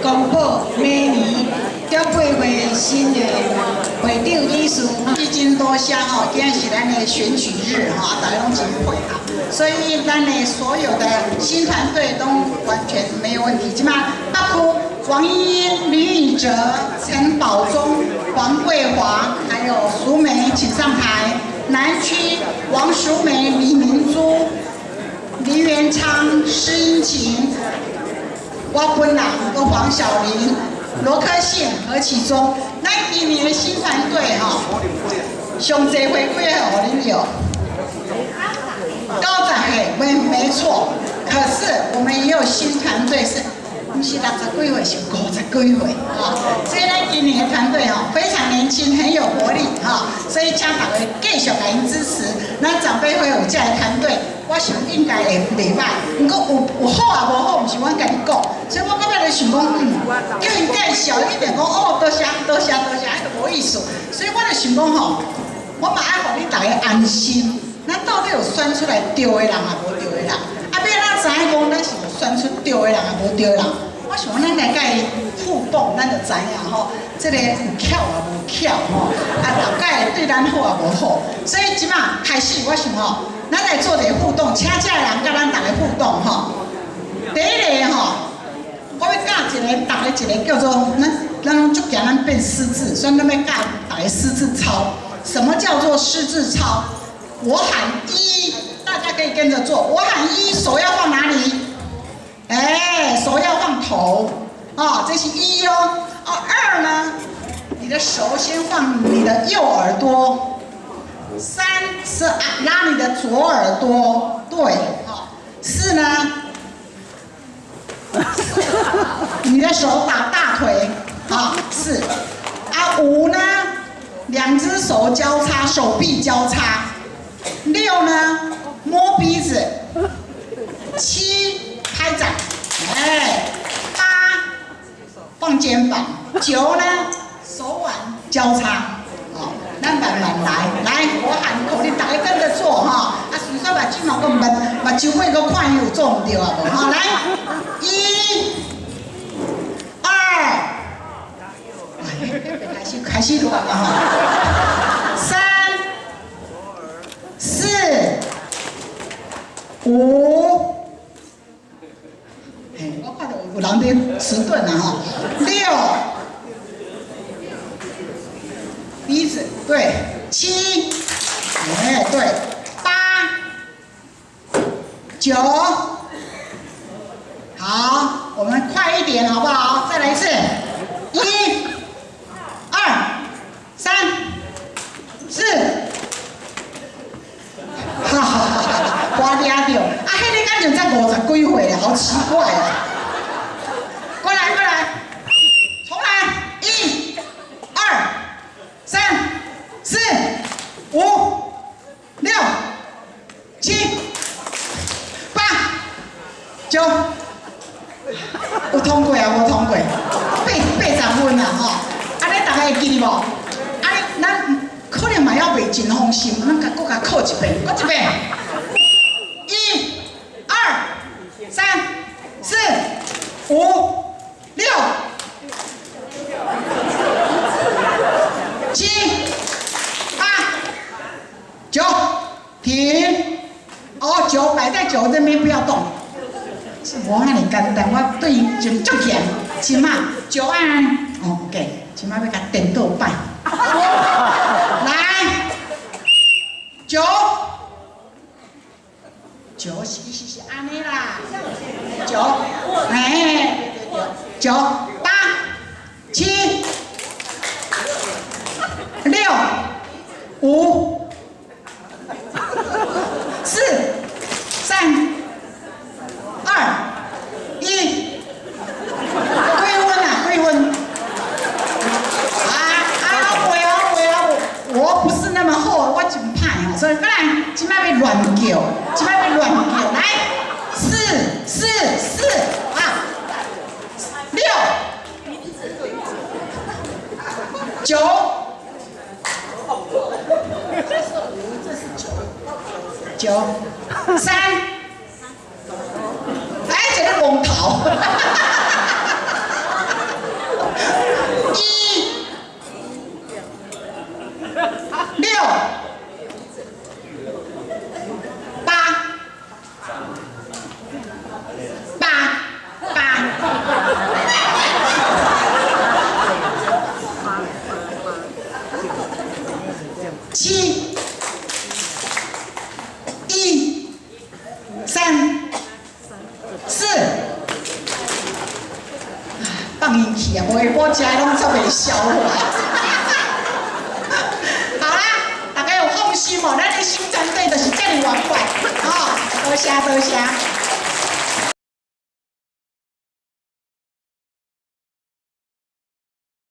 公布明年長輩會新的會長理事。真多謝吼，今仔是咱的選舉日哈，大家攏真配合，所以咱的所有的新團隊都完全沒有問題。這馬北區王英英、呂宇哲、陳寶忠、黃桂華，還有淑梅，請上台。南區王淑梅、李明珠、林元昌、施英琴、我本人跟黃小玲、羅科信、何啟宗。咱今年的新團隊哈，上濟歲幾歲予恁有？90歲，沒錯。可是我們也有新團隊是，毋是60幾歲，是50幾歲啊。所以咱今年的團隊哈非常年輕，很有活力哈。所以請大家繼續共𪜶支持。咱長輩會有這个團隊，我想應該會袂䆀。毋過有好也無好，毋是阮家己講。所以我感覺就想講，叫𪜶介紹一定講哦，多謝多謝多謝，彼就無意思。所以我就想講吼，我嘛愛予恁大家安心。咱到底有選出來對的人，抑無對的人？啊，欲按怎知影講咱是有選出對的人，抑無對的人？我想講咱來共伊互動，咱就知影吼，這个有巧抑無巧吼，啊，大概對咱好抑無好。所以這馬開始，我想吼，咱來做一个互動，請這个人佮咱逐个互動吼。第一个吼，我欲教一个，逐家一個叫做咱攏足驚咱變失智，所以咱欲教逐家失智操。什麼叫做失智操？我喊一，大家可以跟着做。我喊一，手要放哪裡？哎，手要放頭，啊，這是一哦。哦，二呢？你的手先放你的右耳朵。三是拉你的左耳朵，對，好。四呢？你的手打大腿，好，四。啊，五呢？兩隻手交叉，手臂交叉。六呢？摸鼻子。七，拍掌。哎，八，放肩膀。九呢？手腕交叉。好，咱慢慢來，來，我喊口令，大家跟着做哈。啊，順煞目睭嘛，閣目目睭尾閣看伊有做毋著啊無？哈，來，一、二，開始開始亂啊哈。三、四、五，嘿，我看到有人佇遲鈍啊哈。六，鼻子對，七，哎對，八，九，好，我們快一點好不好？再來一次，一、二、三、四，哈哈哈哈，我掠著，啊，彼个敢像才50幾歲，好奇怪啊！過來過來，重來，一、二、三、四、五、六、七、八、九，有通過啊？無通過？80分啊！吼，按呢大家會記得無？按呢咱可能嘛猶袂真放心，咱共閣共考一遍，閣一遍。一、二、三、四、五、六、七、八、九，停。哦，九擺在九這邊，不要動。是無遐爾簡單，我對伊真足嚴。這馬九按，哦，OK，這馬欲共顛倒擺。來，九，九是按呢啦，九，哎，對對對，九，八，七，六，五，四，三，二，一，幾分啊？幾分？啊啊！袂哦袂哦，我不是那麼好，我真歹吼，所以過來，這擺欲亂叫，這擺欲亂叫，來，四四四啊，六，九，七、一、三、四，放𪜶去啊！無我食的攏煞袂消化。好啦，大家有放心無？咱的新團隊就是遮爾圓滿，哦，多謝多謝。